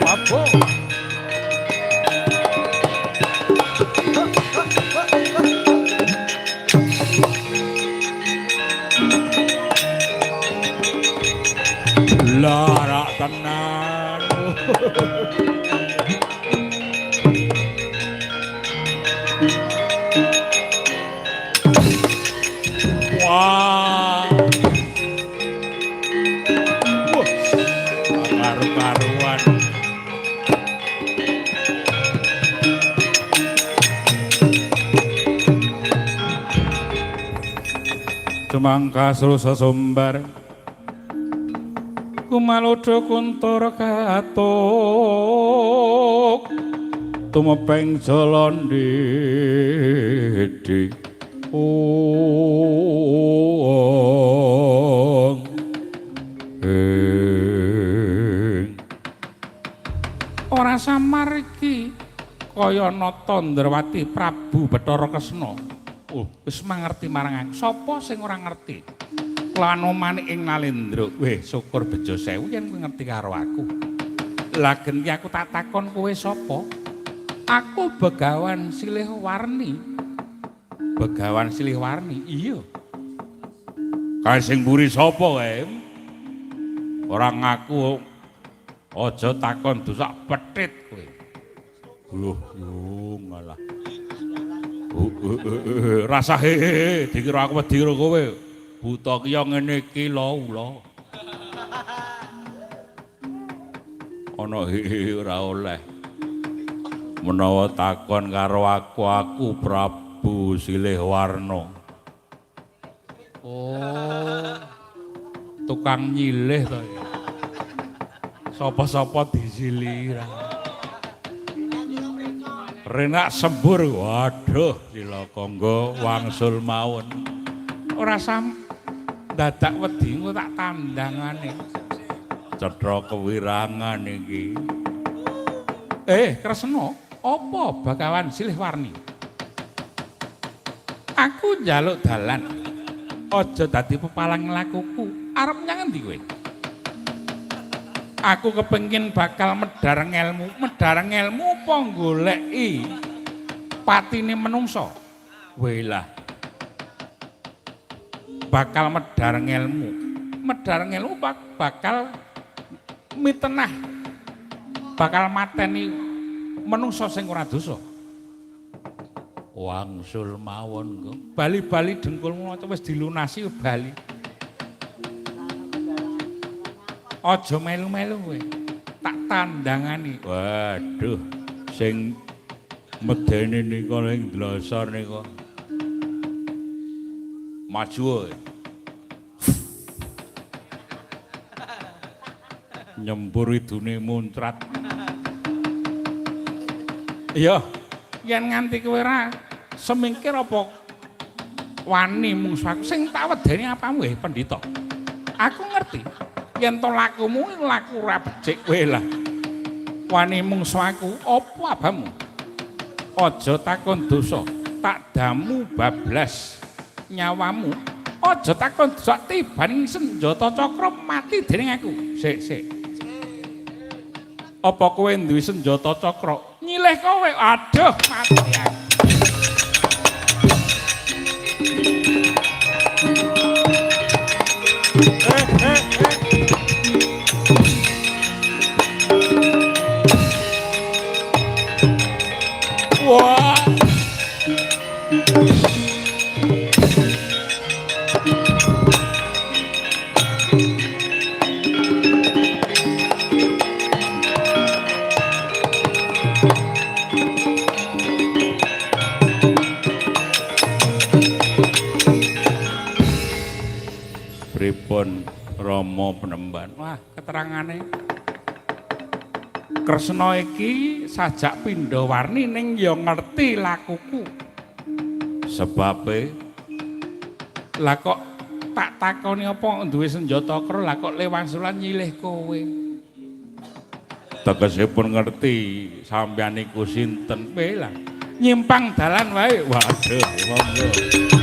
Mabuk. Lara tenan. Wah. Wah. Karu-karuan. Tumangka srusa sumbar kumalodho kuntur katuk tumepeng jala ndhidhi ong ing ora samar iki kaya nata Ndrawati Prabu Bathara Kresna. Oh, wis mangerti marang aku. Sapa sing ora ngerti? Lan omane ing Nalendra. Weh, syukur bejo sewu yen kowe ngerti karo aku. Lah genti aku tak takon kowe sapa? Aku Begawan Silihwarni. Begawan Silihwarni? Iya. Kae sing mburi sapa kae? Ora ngaku aja takon dosak petit kowe. Loh, yo ngalah. Rasah hehehe dikira aku wedi karo kowe. Buta ki ya ngene iki lho ula. Ana hehehe ora oleh. Menawa takon karo aku, aku Prabu Silihwarna. Oh. Tukang nyilih to ya. Sapa-sapa disilihi ra. Renak sembur, waduh cilaka nggo wangsul mawon. Ora sam dadak wedi engko tak tandangane. Cetha kewirangan iki. Kresna, apa Bagawan Silihwarni? Aku njaluk dalan. Aja dadi pepalang lakuku. Arep nyang endi kowe? Aku kepengin bakal medhar ngelmu. Medhar ngelmu apa goleki patine menungsa? Welah. Bakal medhar ngelmu. Medhar ngelmu bakal mitenah. Bakal mateni menungsa sing ora dosa. Wangsul mawon kok. Bali-bali dengkulmu wis dilunasi bali. Aja melu-melu kowe. Tak tandangani. Waduh, sing medeni nika ning ndlosor nika. Maju kowe. Nyembur idune muncrat. Iya, yen nganti kowe ora semingkir apa wani mungsuh aku sing tak wedeni apamu pendhita. Aku ngerti. Yen to lakumu laku ora becik kowe lah. Wani mungsuh aku apa abamu? Aja takon dosa, tak damu bablas nyawamu. Aja takon dosa tibaning senjata cakra mati dening aku. Sik, sik. Apa kowe duwe senjata cakra? Nyilih kowe. Aduh, mati aku. Wah. Pripun Rama Penemban? Wah, keterangane Kresna iki sajak pindha warni ning ya ngerti lakuku. Sebabe lah kok tak takoni apa duwe senjata kro lah kok lewangsulan nyilih kowe. Tegesipun ngerti sampeyan niku sinten? Kowe lah nyimpang dalan wae. Waduh, monggo.